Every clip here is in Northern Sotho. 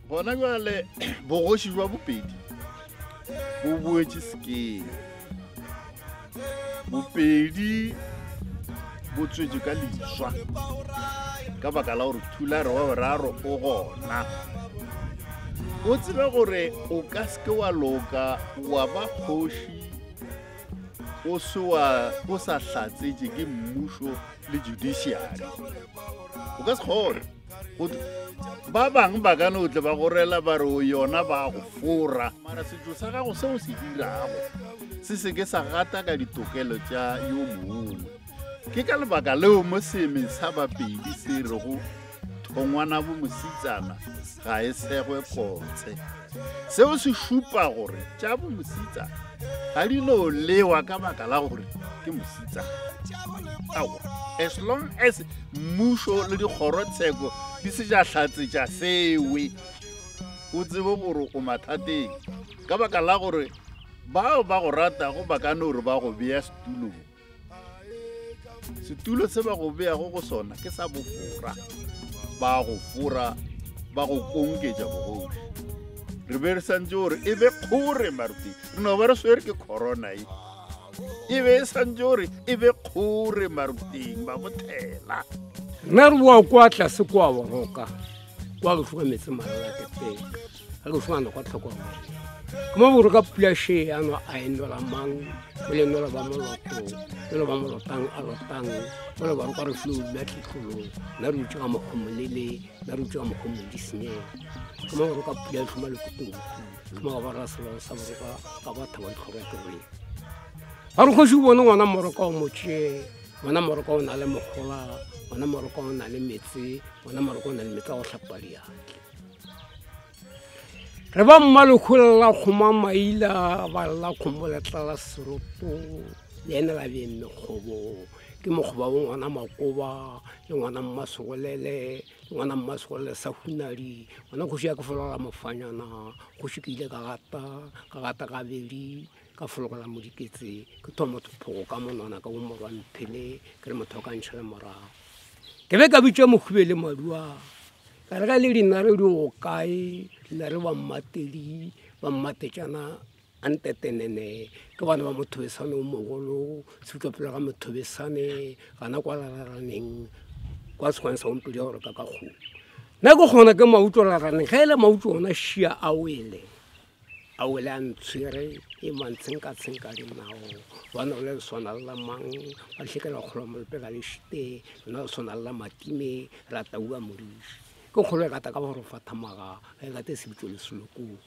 Gona bjale bogoši bja Bopedi bo boetše sekeng. Bopedi bo tswetše ka leswa ka baka la gore Thulare wa boraro o gona. O tsebe gore o ka se ke wa loka wa ba kgoši o se wa o sa hlatsetše ke mmušo le judiciary. O ka se kgone. Ba bangwe ba ka no tle ba go rela ba re o yona ba go fora. Mara setšo sa gago se o se dirago se se ke sa gata ka ditokelo tša yo mongwe. Ke ka lebaka leo mo seemeng sa Bapedi se rego thongwana bo mositsana ga e segwe kotse. Seo se šupa gore tša bo mositsana ga di no lewa ka baka la gore ke mositsana. Aowa, as long as mmušo le dikgorotsheko di se tša hlatsetša sewe, o tsebe gore o mathateng ka baka la gore bao ba go ratago ba ka no re ba go bea setulong. Setulo se ba go beago go sona ke sa bofora, ba go fora, ba go konketša bogoši. Re be re santse gore e be kgore maruti, re no ba re swere ke corona e. E be e santse gore e be kgore maruting ba bothela. Nna re boa kwa tlase kwa boroka kwa re šoka metse malala ke teka ga ke šokana kwa tlhoko ke mo boroka pula she ya no a e nwela mang o le nwela ba moloto le ba molotang a lotang o le ba roka re filo dula tlitlolong nna re utse ka mokgomolele nna re utse ka mokgomodisenye ke mo boroka pula e šoma le kotoutu ke mo ga ba ra selo sa boroka ka batho ba itlhoka ke reng Ba re kgoši o bone ngwana moroka o mo tšee, ngwana moroka o na le mogola, ngwana moroka o na le metse, ngwana moroka o na le metse a go hlapa diatla. Re ba mmalekgole la kgoma maila ba lla kgomo le tlala seroto le ene la beng mekgobo ke mokgoba bo ngwana makoba le ngwana mmasogolele le ngwana mmasogolele sa hunadi ngwana kgoši ya ke folola mofanyana kgoši ke ile ka gata ka gata gabedi Ka fologela modiketse, ke thoma motho phogo ka monwana ka bomorwa mphele, ke re motho o ka ntšhela morago. Ke be ka bitša Mohube le Madua, ka re ga le dinare di go kae, dinare ba mmatedi, ba mmatetšana a ntetenene, ke bana ba Mothobesane o mogolo, seutla pele ga Mothobesane, gana kwa lararaneng, kwa sekgweng sa Ompedi ya gore ka ka kgomo. Nna ke kgona ke mautlo raraneng, ge e le mautlo ona šia a wele. A wele a ntshwere e mantshenkatshenka dinao bona o le swana la mang ba hlekela kgolo molpela le šite lona le swana la matime ra taua moriši ke kgolo e rata ka gore fa thamaga e rate sebitso le seloko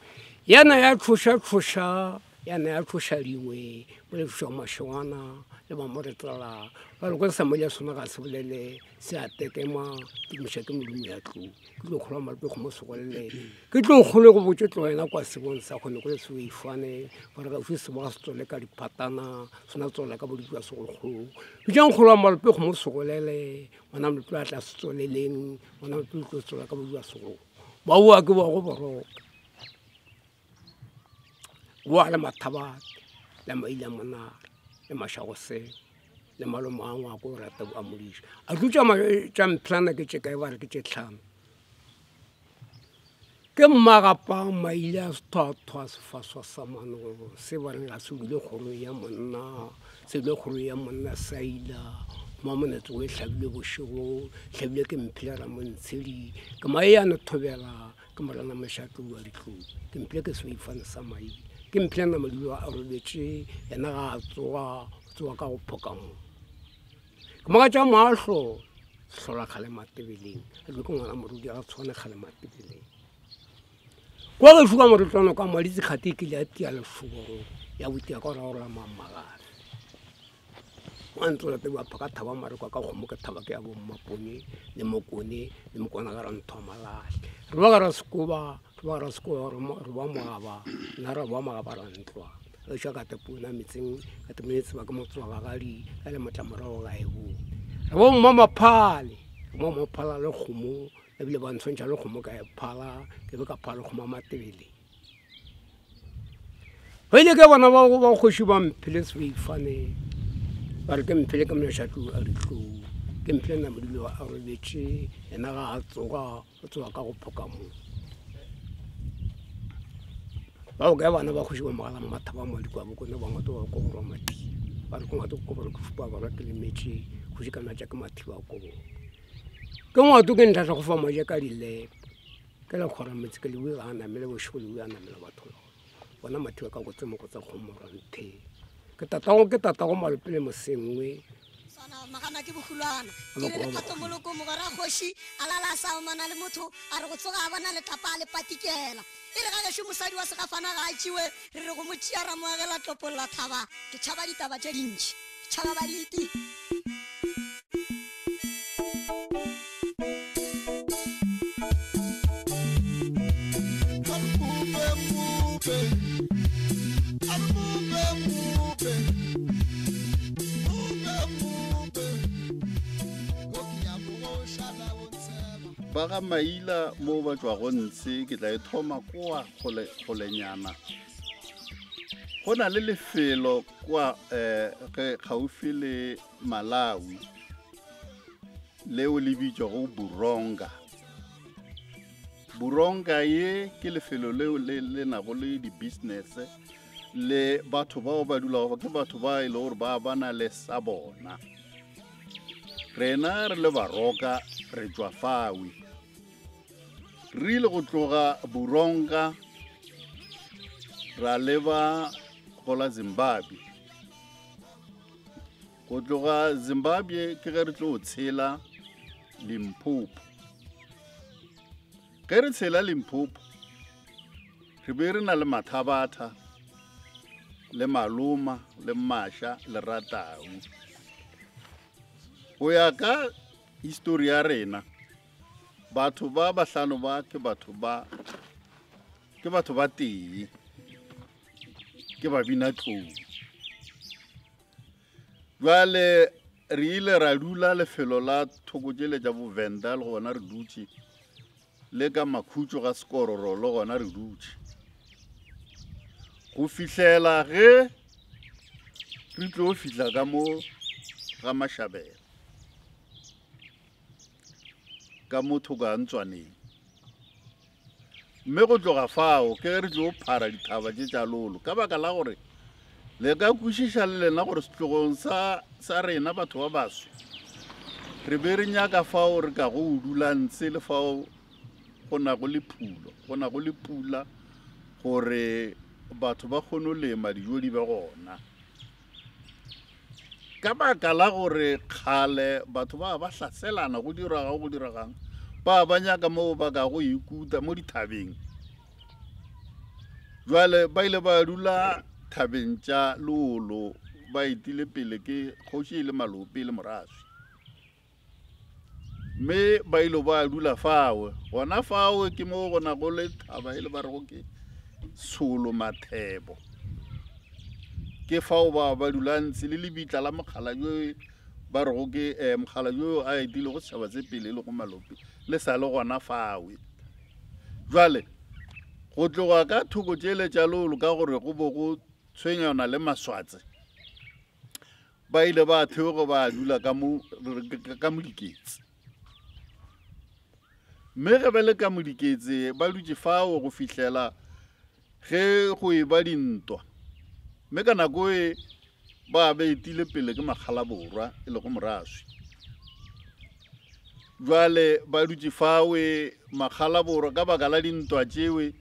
yana ya tshoša tshoša yana ya tshoša dingwe bo le tshoša mašengwana le ba mo re tlala ba le go sa mo le sona ga se bolele se a tekema tumiša ke modimo ya tlou ke tlo kgolwa malope go mo segolele ke tlo kgole go botse tlo wena kwa sebong sa kgone go se o ifane gore ga se sebo ga se tsole ka diphatana sona tsole ka boditwa segologolo bitsang kgolwa malope go mo segolele ngwana malope a tla se tsoleleng ngwana malope o tlo tsola ka boditwa segolo ba boa ke boa go boroka boa le mathabate le maile monare le mašagosele le malomo a ngwako o rata a modiša a tlo tša mphlana ke tše kae ba re ke tše tlhano ke mmagapa maile a sethwathwa sefaswa sa mano se ba reng ga se bule kgoro ya monna se bule kgoro ya monna sa ila mamonetse o e hlabile bošego hlabile ke mphile ramontshedi ke mae ya no thobela ke morena mošate wa ditlou ke mphile ke seifane sa mai ke mphile namadilo a robetše yena ga a tsoga o tsoga ka go phoka mo ke moka tša mahlo hlola kgale matebeleng a ke ngwana morudi a tshwane kgale matebeleng kwa gešo ka moretlwana ka maditse kgate e kile ya tia lešoboro ya botia ka gore la mamagare wa ntlola pele wa phaka thaba mare kwa ka kgomo ke thaba ke ya bommapone le mokone le mokona ga ra ntho malahle re ba gara sekoba re ba gara sekoba re ba mogaba nna re ba mogaba ra ntlwa re tšwa ka tepona metseng ka temetse ba ke motswagagadi ka le motlamorago ga e bo re bo mma maphale re mo maphala le kgomo ebile ba ntshwantšha le kgomo ka e phala ke be ka phala kgomo matebele Ba ile ke bona ba ba kgoši ba mphile seifane ba re ke mphile ke molešatlo a ditlou ke mphile na modilo a robetše yena ga a tsoga o tsoga ka go phoka mo. Ba o kae bana ba kgoši ba mogala mmatha ba madiko a bokone ba ngwato ba koborwa mathi. Ba re ke ngwato ke koborwa ke fupa barwa ke lemetše kgoši ka natša ke mathiba a kobo. Ke ngwato ke ntlatla go fa maje ka dilepo. Ke le kgora motse ke lewe ga a namele bošego lewe a namela batho. Bona mathiba ka kotse mo kotsa kgomo ranthe. Ke tatago ke tatago malopele mosengwe. Swana magana ke bohulwana. Ke le lephato moloko mogwera kgoši a lala a sa omana le motho a re go tsoga a bona letlapa a le patikela. E re ga gešo mosadi wa segafana ga a tšiwe re re go mo tšea ra mo agela tlopolla thaba. Ke tšhaba ditaba tše dintši. Ke tšhaba baditi. Ba ga Maila mo ba tšwago ntshe ke tla e thoma kwa kgolenyana. Go na le lefelo kwa um ge gaufi le Malawi leo le bitšwago Buronga. Buronga ye ke lefelo leo le le nago le di-business le batho bao ba dulago ke batho ba e le gore ba ba na le sa bona. Rena re le Baroka re tšwa fawe. Re ile go tloga Buronga ra leba go la Zimbabwe. Go tloga Zimbabwe ke ge re tlo tshela Limpopo. Ge re tshela Limpopo re be re na le Mathabatha le Maloma le Masha le Ratau. Go ya ka histori ya rena batho ba bahlano ba ke batho ba ke batho ba tee ke babina tlou. Jwale re ile ra dula lefelo la thoko tšele tša Bovenda le gona re dutše le ka makhutšo ga Sekororo le gona re dutše go fihlela ge re tlo fihla ka mo ga Mashabela ka mo thoko ga Ntswaneng. Mme go tloga fao ke ge re tlo phara dithaba tše tša Lolo ka baka la gore le ka kwešiša le lena gore setlogong sa, sa rena batho ba baso re be re nyaka fao re ka go dula ntshe le fao go nago le phulo, go nago le pula gore batho ba kgone go lema dijo di be gona. Ka baka la gore kgale batho ba ba hlaselana go diragang go diragang ba ba nyaka moo ba ka go ikuta mo dithabeng. Jwale ba ile ba dula thabeng tša Leolo ba etile pele ke kgoši e le Malope le Moraswi. Mme ba ile ba dula fawe. Gona fawe ke mo go nago le thaba e le ba rego ke Tsholo Mathebo. Ke fao ba ba dula ntse le lebitla la mokgala jo ba rego ke eh, mokgala jo a etilego setšhaba se pele e lego Malope le sa le gona fawe. Jwale go tloga ka thoko tšele tša Leolo ka gore go bo go tshwenyana le Maswatse ba ile ba theoga ba dula ka mo ka Modiketse. Mme ge ba le ka Modiketse ba dutše fao go fihlela ge go e ba dintwa. Mme ka nako e ba ba etile pele ke Makgalaborwa e lego Moraswi. Jwale ba dutše fawe Makgalaborwa ka baka la dintwa tšewe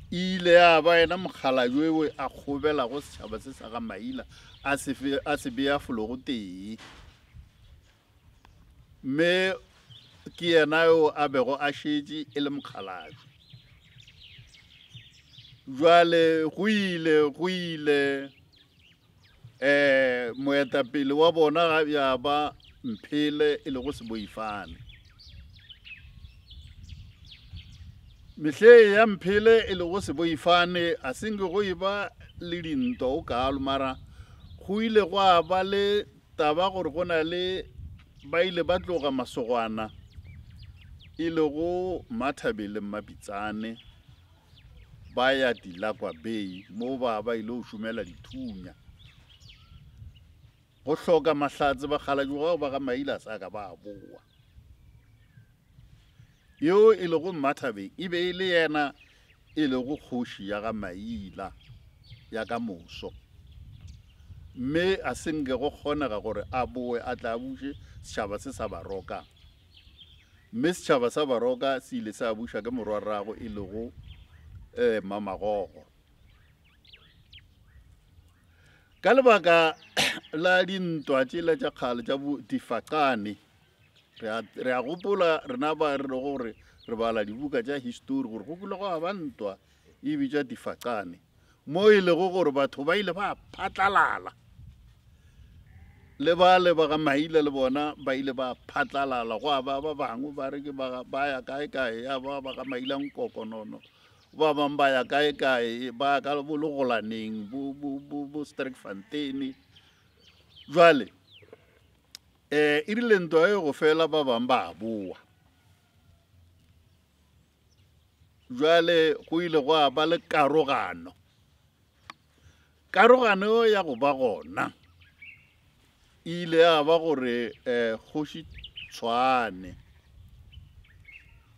e ile ya ba yena mokgalabje a kgobelago setšhaba se sa ga Maila a se fe, a se bea fologo tee. Mme ke yena yo a bego a šetše e le mokgalabje. Jwale go ile go ile um moetapele wa bona ga ya ba Mphele e lego Seboifane. Mehleng ya Mphele e lego Seboifane a se nke go e ba le dintwa o kalo, mara go ile gwa ba le taba gore go na le ba ile ba tloga masogwana e lego Mmathabeng le Mmapitsane ba ya Dilakwa Bay mo ba ba ile go šomela dithunya. Go hloka mahlatse bakgalabje bao ba ga Maila sa ka ba boa. Yo e lego Mmathabeng e be e le yena e lego kgoši ya ga Maila ya ka moso. Mme a se nke go kgonega gore a boe a tle a buše setšhaba se sa Baroka. Mme setšhaba sa Baroka se ile sa buša ke morwarrago e lego eh, Mamagogo. Ka lebaka la dintwa tšela tša kgale tša bo difaqane, re a gopola rena ba re lego gore re bala dibuka tša histori gore go kile gwa ba ntwa e bitšwa difaqane, mo e lego gore batho ba ile ba phatlalala le ba le ba ga Maila le bona ba ile ba phatlalala, gwa ba ba bangwe ba re ke ba ya kae kae, ya ba ba ga Maila nkokonono, ba bangwe ba ya kae kae, ba ya ka bo Legolaneng, bo Sterkfontein. Jwale um e rile ntwa e go fela ba bangwe ba boa. Jwale go ile gwa ba le karogano. Karogano ya go ba gona e ile ya ba gore um Kgoši Tshwane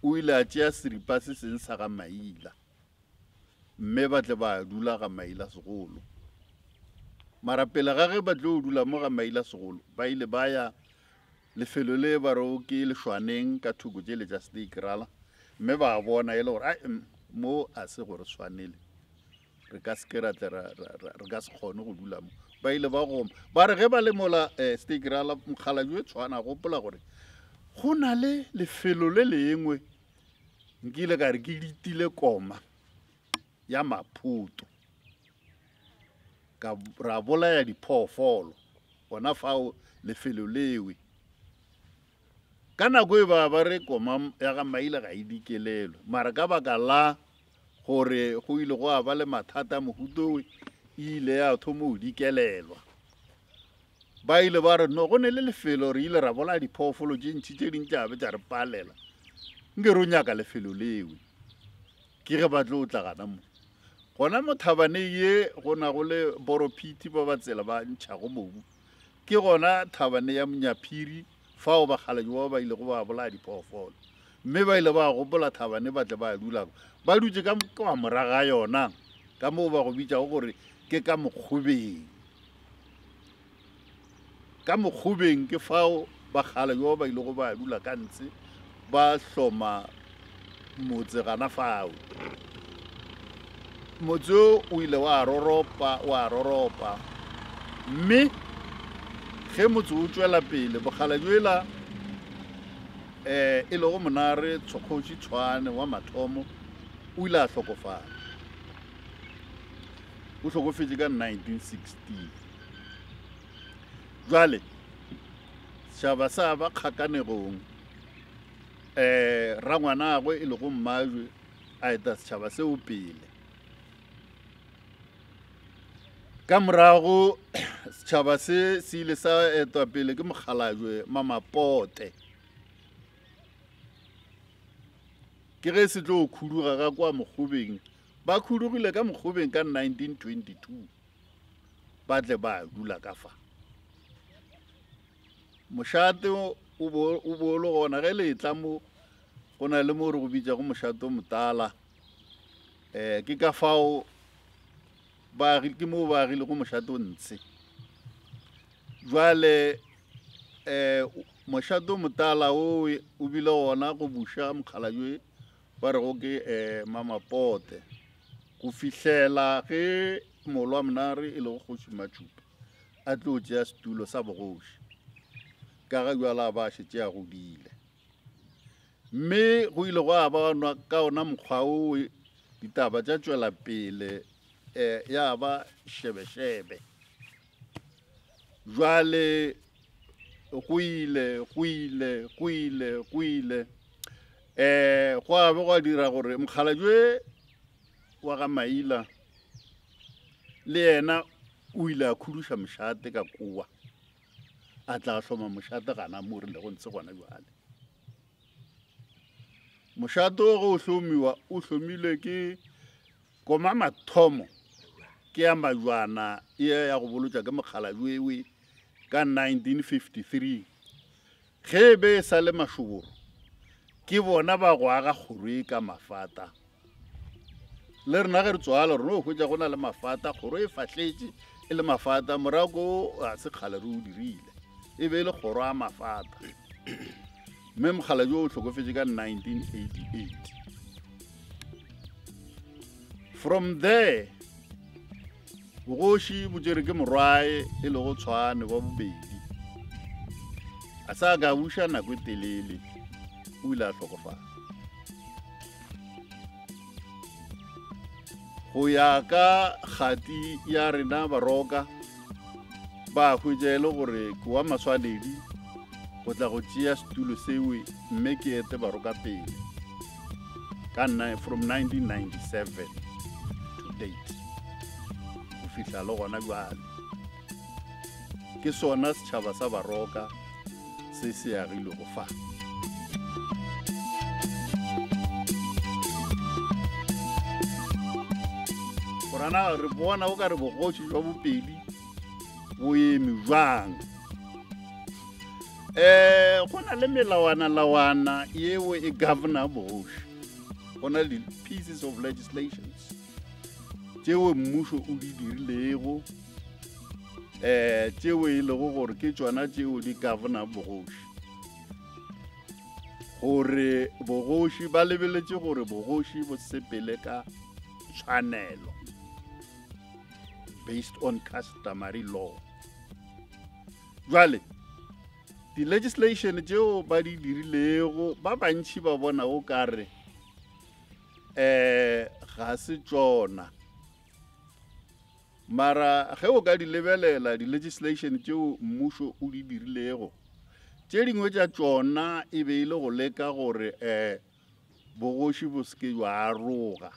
o ile a tšea seripa se seng sa ga Maila, mme ba tle ba dula ga Maila segolo. Mara pele ga ge ba tlo dula mo ga Maila segolo, ba ile ba ya lefelo le ba rego ke Lešwaneng ka thoko tšele tša Steekrala, mme ba bona e le gore ai, mo a se gore swanele, re ka se ke ra tle re ka se kgone go dula mo. Ba ile ba goma, ba re ge ba le mola um Steekrala, mokgalabje Tshwane a gopola gore go na le lefelo le lengwe nkile ka re ke ditile koma ya maphoto, ka ra bolaya diphoofolo gona fao lefelo lewe. Ka nako e ba ba re koma ya ga Maila ga e dikelelwe, mara ka baka la gore go ile gwa ba le mathata mohutowe, e ile ya thoma go dikelelwa. Ba ile ba re no, go ne le lefelo re ile ra bolaya diphoofolo tše ntši, tše ding tša be tša re palela, nke re o nyaka lefelo lewe. Ke ge ba tlo tla gana mo. Gona mo thabaneng ye go na go le boropiti ba ba tsela ba ntšhago mobu. Ke gona thabane ya Monyaphiri fao bakgalabje bao ba ilego ba bolaya diphoofolo. Mme ba ile ba gopola thabane ba tle ba dula. Ba dutše ka kwa morago ga yona, ka moo ba go bitšago gore ke ka mokgobeng. Ka mokgobeng ke fao bakgalabje bao ba ilego ba dula ka ntshe, ba hloma motse gana fao. Motse o o ile wa roropa, wa roropa, mme ge motse o tšwela pele, bokgalabje ela um e lego Monare Tshokgoši Tshwane wa mathomo o ile a hlokofala. O hlokofetše ka 1916. Jwale setšhaba sa ba kgakanegong, um rangwanagwe e lego Mmajwe a eta setšhaba seo pele. Ka morago setšhaba se se ile sa etwa pele ke mokgalajwe Mamapote. Ke ge se tlo khuduga ka kwa mokgobeng, ba khudugile ka mokgobeng ka 1922, ba tle ba dula ka fa. Mošate o bo o le gona ge le etla mo, go na le mo re go bitšago mošate o motala. Um ke ka fao ba ke mo ba agilego mošate o ntshe. Jwale um mošate o motala o o bile gona go buša mokgalabje ba rego ke um Mamapote, go fihlela ge Molwa Monare e lego Kgoši Matšhupa a tlo tšea setulo sa bogoši, ka ga bjala a ba a šetše a godile. Mme go ile gwa ba ka ona mokgwa o ditaba tša tšwela pele um ya ba šebešebe. Jwale go ile, go ile, go ile, go ile um gwa be gwa dira gore mokgalabje wa ga Maila le yena o ile a khuduša mošate ka kowa, a tla hloma mošate gana mo re lego ntse gona jwale. Mošate o ge o hlomiwa, o hlomilwe ke koma mathomo ke ya Majwana e ya go bolotša ke mokgalabje ka 1953. Ge e be e sa le mašoboro, ke bona ba go aga kgoro e ka mafata. Le rena ge re tswala re no hwetša go na le mafata, kgoro e fahletše e le mafata, morako ga se kgale re o dirile, e be e le kgoro ya mafata. Mme mokgalabje o hlokofetše ka 1988. From there bogoši bo tšere ke morwae e lego Tshwane wa bobedi. A sa ka buša nako e telele, o ile a hlokofala. Go ya ka kgati ya rena Baroka ba hwetša e le gore ke wa maswanedi go tla go tšea setulo sewe mme ke ete Baroka pele ka nna from 1997 to date go fihla le gona bjale. Ke sona setšhaba sa Baroka se se agilego fa. Gorana re bona o ka re bogoši jwa Bopedi bo eme jwang. Go na le melawana-lawana yeo e governor bogoši. Go na le pieces of legislations tšeo mmušo o di dirilego, tšeo e lego gore ke tšona tšeo di governor bogoši, gore bogoši ba lebeletše gore bogoši bo sepele ka tshwanelo based on customary law. Jwale di-legislation tšeo ba di dirilego ba bantši ba bona o ka re ga se tšona, mara ge o ka di lebelela di-legislation tšeo mmušo o di dirilego, tše dingwe tša tšona e be e le go leka gore bogoši bo se ke jwa aroga,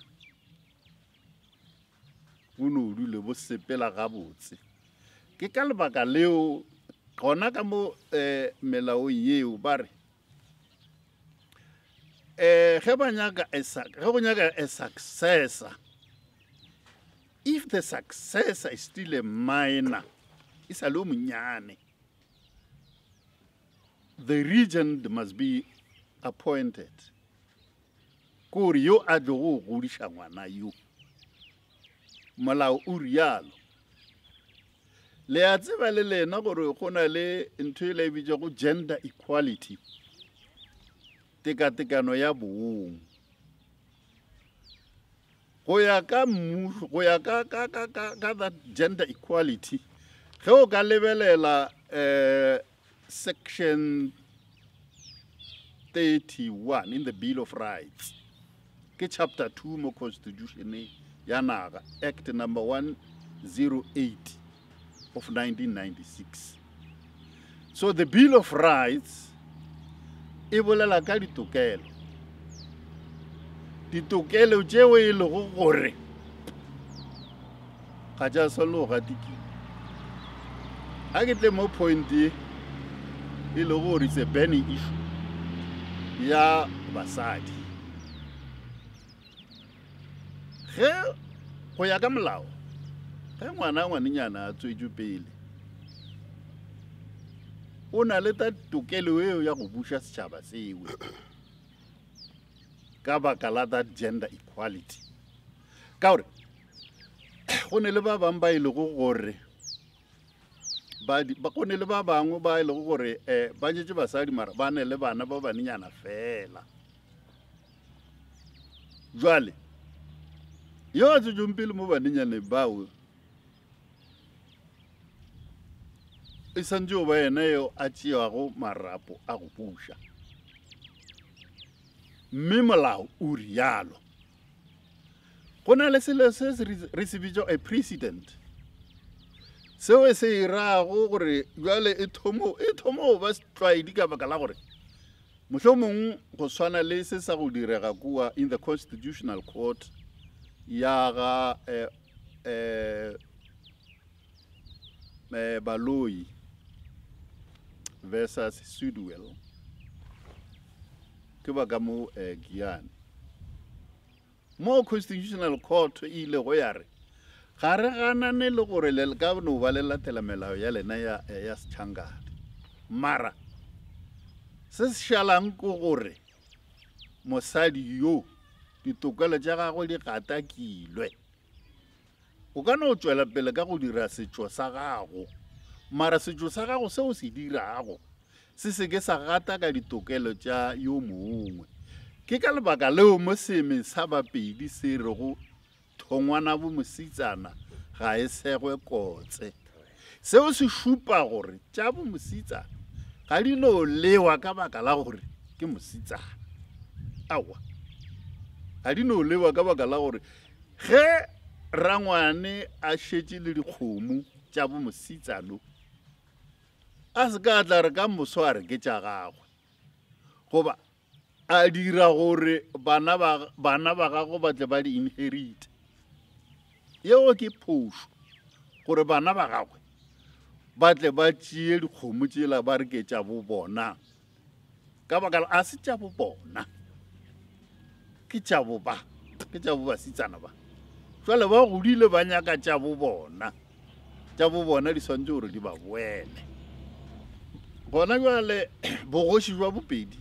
bo no dule bo sepela gabotse. Ke ka lebaka leo gona ka mo melaong yeo ba re ge ba nyaka a ge go nyaka a successor, if the successor is still a minor, e sa le o monyane, the regent must be appointed. Kore yo a tlogo go godiša ngwana yo, molao o rialo. Le a tseba le lena gore go na le ntho e le e bitšago gender equality, tekatekano ya bong. Go ya ka mmušo, go ya ka, ka, ka, ka, ka that gender equality, ge o ka lebelela section 31 in the Bill of Rights, ke chapter 2 mo constitution ya naga, act number 108 of 1996. So the Bill of Rights e bolela ka ditokelo, ditokelo tšeo e lego gore ga tša swanela go gatikiwa. A ke tle mo point e e lego gore it's a burning issue ya basadi. Ge go ya ka molao, ge ngwana ngwanenyana a tswetšwe pele, o na le ta tokelo eo ya go buša setšhaba seo ka baka la that gender equality. Ka gore go ne le ba bangwe ba e lego gore ba di, ba, go ne le ba bangwe ba e lego gore ba nyetše basadi mara ba ne le bana ba banenyana fela. Jwale yo a tswetšweng pele mo banenyaneng bao e santse o ba yena yo a tšeago marapo a go buša, mme molao o rialo. Go na le selo se se re se bitša a precedent, seo se irago gore jwale e thomo, e thomo go ba setlwaedi ka baka la gore mohlomong go swana le se sa go direga kua in the constitutional court ya ga Baloyi versus Sudwell, ke ba ka mo Giyani. Mo constitutional court e ile go ya re ga re ganane le gore le ka no ba le latela melao ya lena ya setšhangane, mara se se šalang ke gore mosadi yo Ditokelo tša gagwe di gatakilwe. O ka no tšwela pele ka go dira setšo sa gago, mara setšo sa gago se o se dirago se se ke sa gataka ditokelo tša yo mongwe. Ke ka lebaka leo mo seemeng sa Bapedi se rego thongwana bo mositsana ga e segwe kotse. Seo se šupa gore tša bo mositsana ga di no lewa ka baka la gore ke mositsana. Aowa, ga di no lewa ka baka la gore ge rangwane a šetše le dikgomo tša bo mositsano a se ka tla re ka moso a re ke tša gagwe goba a dira gore bana ba bana ba gago ba tle ba di inherite. Yeo ke phošo gore bana ba gagwe ba tle ba tšee dikgomo tšela ba re ke tša bo bona ka baka la a se tša bo bona ke tša bo ba ke tša bo basitsana ba jwale ba godile ba nyaka tša bo bona tša bo bona di swanetše gore di ba boele gona jwale bogoši jwa bopedi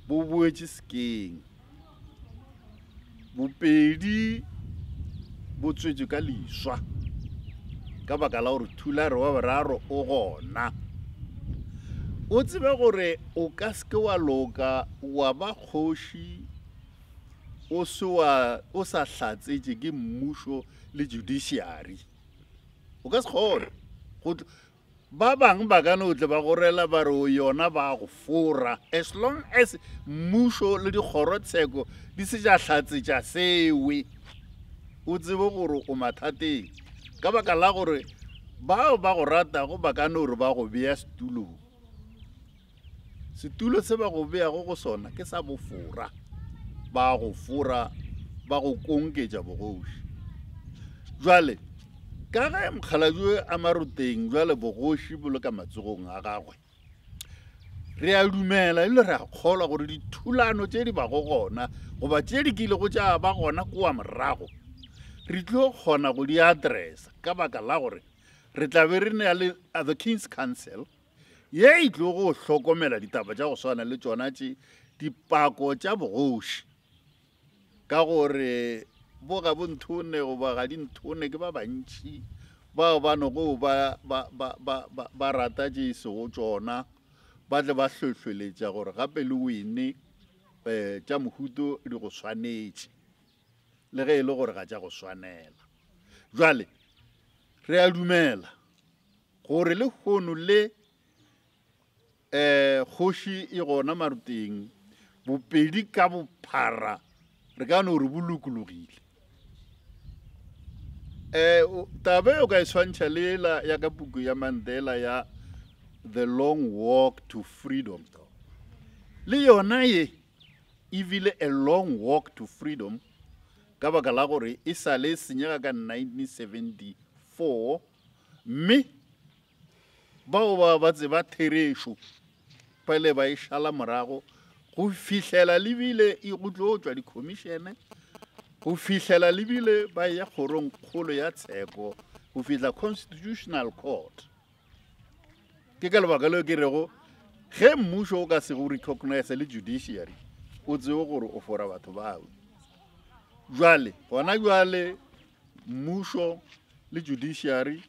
bo boetše sekeng bopedi bo tswetšwe ka leswa ka baka la gore thulare wa boraro o gona o tsebe gore o ka seke wa loka wa ba kgoši o se wa o sa hlatsetše ke mmušo le judiciary o ka se kgone go ba bangwe ba ka no tle ba go rela ba re o yona ba go fora as long as mmušo le dikgorotsheko di se tša hlatsetša sewe o tsebe gore o mathateng ka baka la gore bao ba go ratago ba ka no re ba go bea setulong Setulo se ba go beago go sona ke sa bofora. Ba go fora, ba go konketša bogoši. Jwale, ka ge mokgalabje a Maroteng jwale bogoši bo le ka matsogong a gagwe, re a dumela ebile re a kgolwa gore dithulano tše di bago gona goba tše di kilego tša ba gona kua morago re tlo kgona go di addressa ka baka la gore re tla be re na le the King's Council ye e tlo go hlokomela ditaba tša go swana le tšona tše dipako tša bogoši ka gore bo ga bo nthone goba ga di nthone ke ba bantši bao ba nogo ba, ba, ba, ba, ba, ba rata tše e sego tšona ba tle ba hlohleletša gore gape le wene um tša mohuto di go swanetše le ge e le gore ga tša go swanela jwale re a dumela Gore lehono le um kgoši e gona Maruteng, bopedi ka bophara re ka no re bo lokologile. Um taba e o ka e swantšha le ela ya ka puku ya Mandela ya The Long Walk to Freedom. Le yona ye e bile a long walk to freedom ka baka la gore e sa le e senyega ka 1974 Mme bao ba ba tseba therešo pele ba e šala morago go fihlela lebile e go tlo tšwa dikhomišene go fihlela lebile ba ya kgorong kgolo ya tsheko go fihla constitutional court ke ka lebaka leo ke rego ge mmušo o ka se go recognize le judiciary o tsebe gore o fora batho bao jwale gona jwale mmušo le judiciary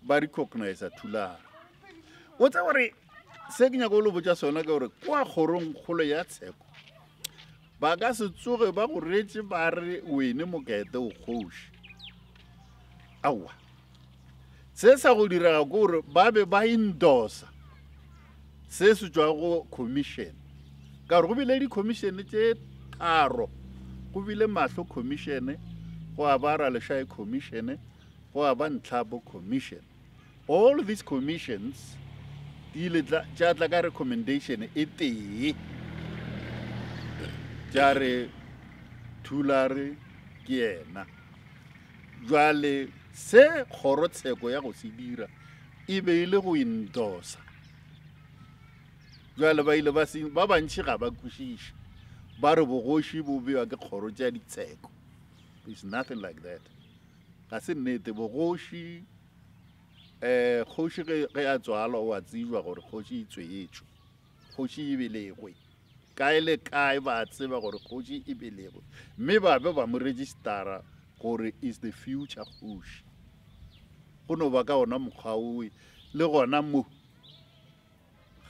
ba recognize Thulare. O tsa gore se ke nyaka o le botša sona ke gore kwa kgorong kgolo ya tsheko ba ka se tsoge ba go retše ba re wene mokete o kgoši. Aowa. Se sa go direga ke gore ba be ba endorsa se se tšwa go commission ka gore go bile di-commission tše tharo go bile mahlo commission go a ba ralešae commission go a ba ntlhabo commission all these commissions di ile tša tla ka recommendation e tee tša re thulare ke yena jwale se kgorotsheko ya go se dira e be e le go endosa jale ba ile ba se ba bantši ga ba kwešiše ba re bogoši bo bewa ke kgoro tša ditsheko is nothing like that ga se nnete bogoši um kgoši ge a tswalwa o a tsejwa gore kgoši e tswetšwe kgoši e belegwe. Kae le kae ba tseba gore kgoši e belegwe mme ba be ba mo registara gore is the future kgoši. Go no ba ka ona mokgwa owe le gona mo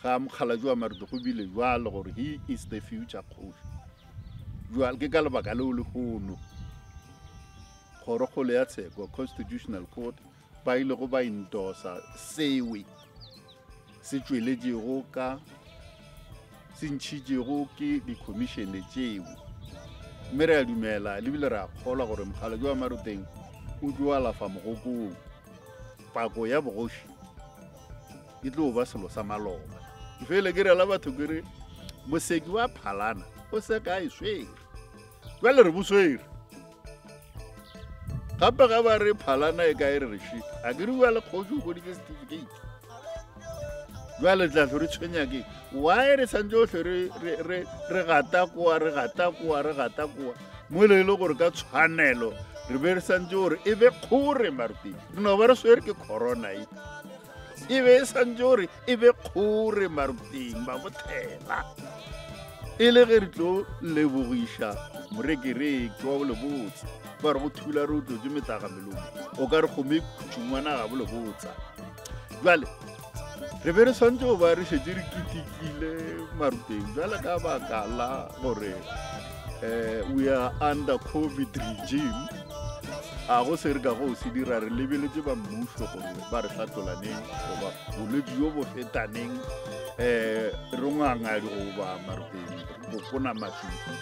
ga mokgalajwe wa Maruti go bile jwalo gore he is the future kgoši. Jwale ke ka lebaka leo lehono kgorokgolo ya tsheko Constitutional Court ba ilego ba endosa sewe se tšweletšego ka se ntšhitšego ke dikhomišene tšeo mme re a dumela le bile re a kgolwa gore mokgalajwe wa Maroteng o tlo alafa mogokong. Pako ya bogoši e tlo ba selo sa maloba. Ke fele ke rela batho ke re moseki wa phalana o se ka e swere. Jwale re bo swere. Gape ga ba re phalana e ka e re re še, a ke re bua le kgoši o hweditše certificate. Jwale tla hlwe re tshwenya ke why re santse o hlwe re gata koa re gata koa re gata koa mo e le gore ka tshwanelo re be re santse gore e be kgore maruteng re no ba re swere ke corona e e be e santse gore e be kgore maruteng ba bothela e le ge re tlo lebogiša morekereke wa bolebotse ba re go thula re o tlotse metlaga melomo o ka re kgome khutšungwana ga bolebotsa jale re be re swantse go ba re šetse re ketekile maruteng jale ka baka la gore um we are under covid regime a go se re ka go se dira re lebeletše ba mmušo gore ba re hlatlolaneng goba bolwetse jo bo fetaneng um re ngwangadi goba maruteng go kona mašupi.